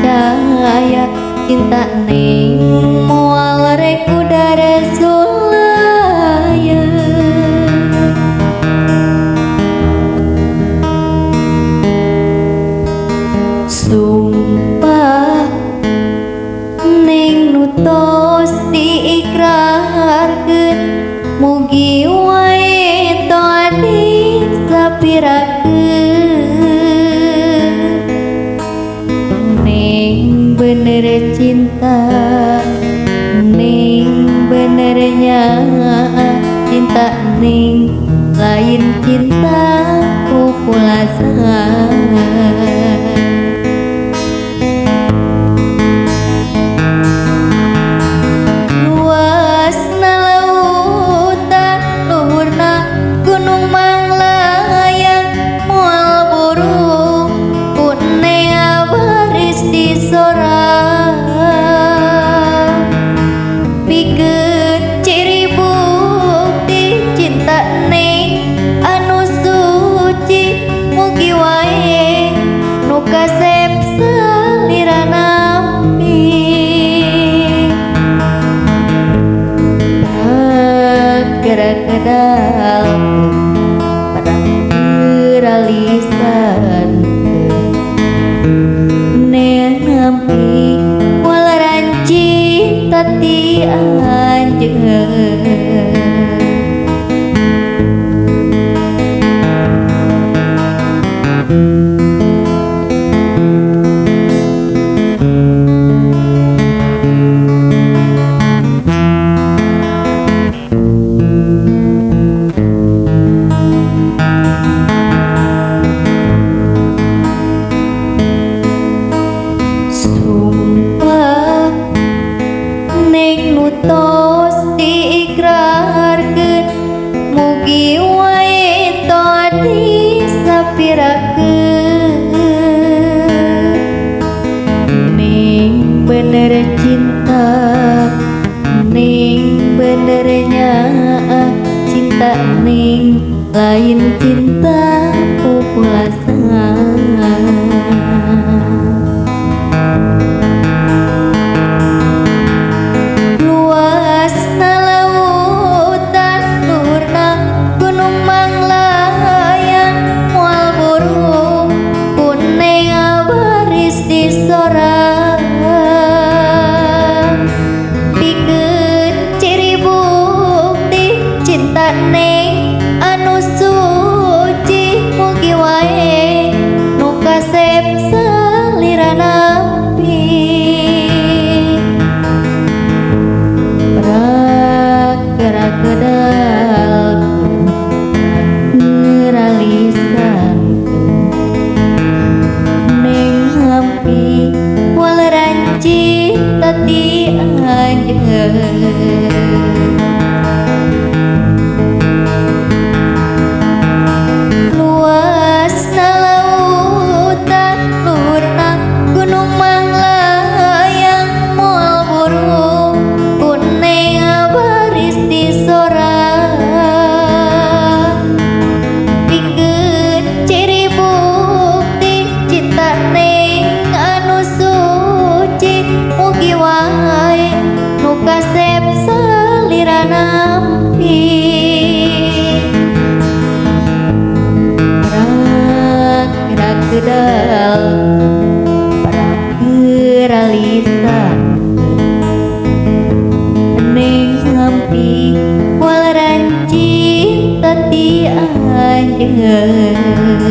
Caya cinta Neng moal rek udara sulaya. Sumpah Neng nu tos diikrarkeun mugi wae toa disapirakeun. Neng bener cinta, Neng benernya cinta Neng lain cinta pupulasan. Luasna lautan luhurna gunung manglayang moal burung ku Neng abaris di sorang. Pikeun ciri bukti cinta Neng anu suci mugi wae nu kasep salira nampi. Gerak kedal padang keralisan Neng nampi walaran cinta ti anjeun. Sumpah Neng nu tos diikrarkeun mugi wae toa disapirakeun. Neng bener cinta, Neng benernya cinta Neng lain cinta pupulasan. Luasna lautan luhurna gunung manglayang moal burung ku Neng abaris di sorang. Pikeun ciri bukti cinta Neng anu suci mugi wae nu kasep salira nampi. Gerak kedal ngeralisan Neng hampi waleran cinta ti anjeun. Luasna lautan luhurna gunung manglayang moal burung ku Neng abaris di sorang. Pikeun ciri bukti cinta Neng anu suci mugi wae nu kasep salira nampi. Gerak kedal parang keralisan Neng hampi walaran cinta ti anjeun.